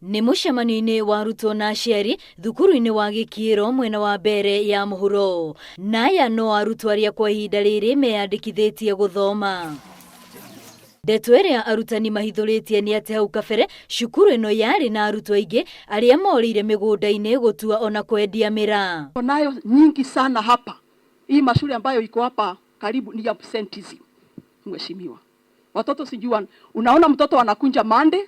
Nĩ mũcemanio-inĩ wa arutwo na aciari thukuru-inĩ wa Gĩkiĩro mwena wa Mbeere ya mũhuro. Na aya no arutwo arĩa kwa ihinda rĩrĩ meyandĩkithĩtie gũthoma. Ndeto ĩrĩa arutani mahithũrĩtie nĩ atĩ hau kabere cukuru ĩno yarĩ na arutwo aingĩ arĩa morĩire mĩgũnda-inĩ gũtua ona kwendia mĩraa. Nayo nyingi sana hapa. Hii mashule ambayo iko hapa karibu ni absenteeism. Mheshimiwa. Watoto sijui unaona mtoto anakunja Monday,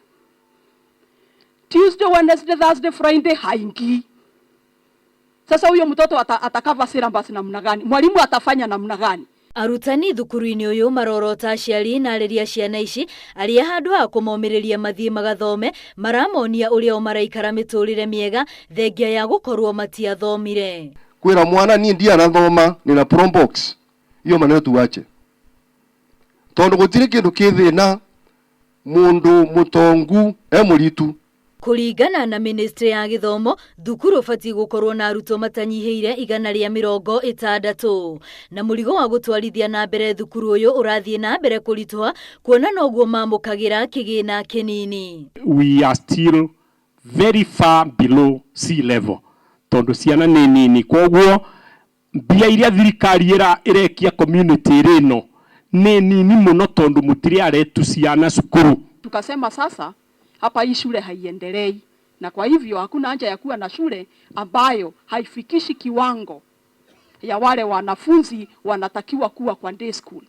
Tuesday, Wednesday, Thursday, Friday haingii. Sasa huyo mtoto atakava syllabus namna gani? Mwalimu atafanya namna gani? Arutani thukuru-inĩ ũyũ marorota aciari na areri a ciana ici arĩa handũ ha kũmomĩrĩria mathiĩ magathome maramonia ũrĩa o maraikara mĩtũrĩre mĩega thengia ya gũkorwo matiathomire. Kwĩra mwana niĩ ndianathoma nina Probox, hiyo maneno tuache, tondu gũtirĩ kĩndũ kĩ thĩna mũndũ mũtongu e mũritu. Kũringana na ministry ya gĩthomo, thukuru ũbatiĩ gũkorwo na arutwo matanyihĩire 160. Na mũrigo wa gũtwarithia na mbere thukuru ũyũ ũrathiĩ na mbere kũritũha kuona noguo mamũkagĩra kĩgĩna kĩnini. We are still very far below sea level tondu ciana nĩ nini, koguo mbia iria thirikari ĩrekia community ĩno nĩ nini mũno tondu mũtirĩ aretu ciana cukuru. Tukasema sasa hapa hii shule haiendelei, na kwa hivyo hakuna haja ya kuwa na shule ambayo haifikishi kiwango ya wale wanafunzi wanatakiwa kuwa kwa day school.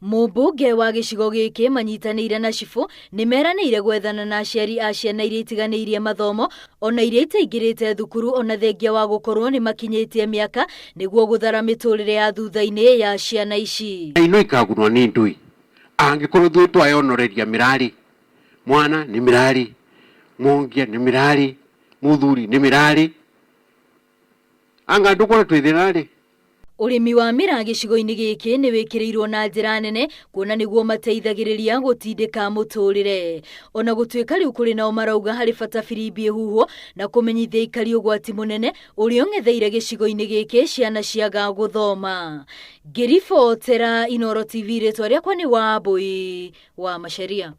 Mũmbunge wa gĩcigo gĩkĩ manyitanĩire na cibũ nĩmeranĩire gwethana na aciari a ciana iria itiganĩirie mathomo ona iria itaingĩrĩte thukuru ona thengia wa gũkorwo nĩmakinyĩtie mĩaka nĩguo gũthara mĩtũrĩre ya thutha-inĩ ya ciana ici. Ino ikagunwa nĩ ndũi angĩkorwo ithuĩ twayonoreria mĩrarĩ, mwana nĩ mĩrarĩ, mwongia nĩ mĩrarĩ, mũthuri nĩ mĩrarĩ, anga ndũkona twĩ thĩna-rĩ. Ũrĩmi wa mĩraa gĩcigo-inĩ gĩkĩ nĩ wĩkĩrĩirwo na njĩra nene kuona nĩguo mateithagĩrĩria gũtindĩka mũtũrĩre. Ona gũtuĩka rĩu kũrĩ nao marauga harĩ bata birimbi ĩhuhwo na kũmenyithia aikari ũgwati mũnene ũrĩa ũng'etheire gĩcigo-inĩ gĩkĩ ciana ciaga gũthoma. Ngĩribotera Inooro TV, rĩtwa rĩakwa nĩ Wambui wa Macharia.